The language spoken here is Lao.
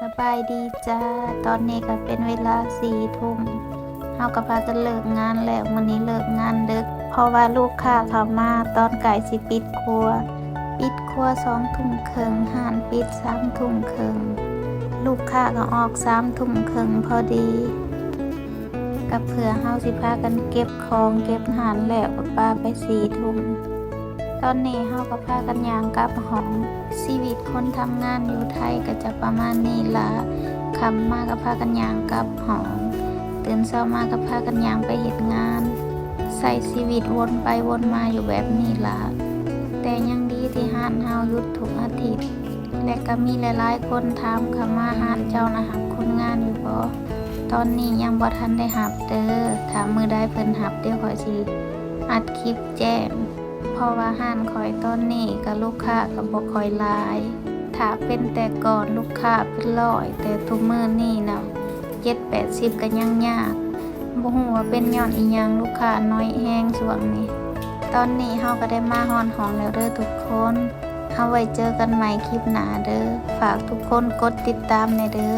ສະບາຍດີຈ້າ ຕອນນີ້ກໍເປັນເວລາສີ່ທຸ່ມ ເຮົາກໍພາກັນເລີກງານແລ້ວ ມື້ນີ້ເລີກງານເດິກ ເພາະວ່າລູກຄ້າເຂົ້າມາຕອນໃກ້ຊິປິດຄົວ ປິດຄົວສອງທຸ່ມເຄິ່ງ ຮ້ານປິດສາມທຸ່ມເຄິ່ງ ລູກຄ້າກໍອອກສາມທຸ່ມເຄິ່ງພໍດີ ກໍເພື່ອເຮົາຊິພາກັນເກັບຂອງເກັບຮ້ານແລ້ວກໍປາໄປສີ່ທຸ່ມ ຕອນນີ້ເຮົາກໍພາກັນຍ່າງກັບຫ້ອງ ຊີວິດຄົນທຳງານຢູ່ໄທກໍຈະປະມານນີ້ລະ ຄ່ຳມາກໍພາກັນຍ່າງກັບຫ້ອງ ຕື່ນເຊົ້າມາກໍພາກັນຍ່າງໄປເຮັດງານ ໃຊ້ຊີວິດວົນໄປວົນມາຢູ່ແບບນີ້ລະ ແຕ່ຍັງດີທີ່ຮ້ານເຮົາຢຸດທຸກອາທິດ ແລະກໍມີຫຼາຍໆຄົນຖາມເຂົ້າມາ ຮ້ານເຈົ້ານະຮັບຄົນງານຢູ່ບໍ່? ຕອນນີ້ຍັງບໍ່ທັນໄດ້ຮັບເດີ ຖ້າມື້ໃດເພິ່ນຮັບ ດຽວຂ້ອຍຊິອັດຄລິບແຈ້ງ ເພາະວ່າຮ້ານຂ້ອຍຕອນນີ້ກໍລູກຄ້າກໍບໍ່ຄ່ອຍຫຼາຍ ຖ້າເປັນແຕ່ກ່ອນລູກຄ້າເປັນຮ້ອຍ ແຕ່ທຸກມື້ນີ້ນະ ເຈັດແປດສິບກໍຍັງຍາກ ບໍ່ຮູ້ວ່າເປັນຍ້ອນອີ່ຫຍັງ ລູກຄ້າໜ້ອຍແຮງຊ່ວງນີ້ ຕອນນີ້ເຮົາກໍໄດ້ມາຮອດຫ້ອງແລ້ວເດີທຸກຄົນ ເຮົາໄວ້ເຈີກັນໃໝ່ຄລິບໜ້າເດີ ຝາກທຸກຄົນກົດຕິດຕາມແດ່ເດີ.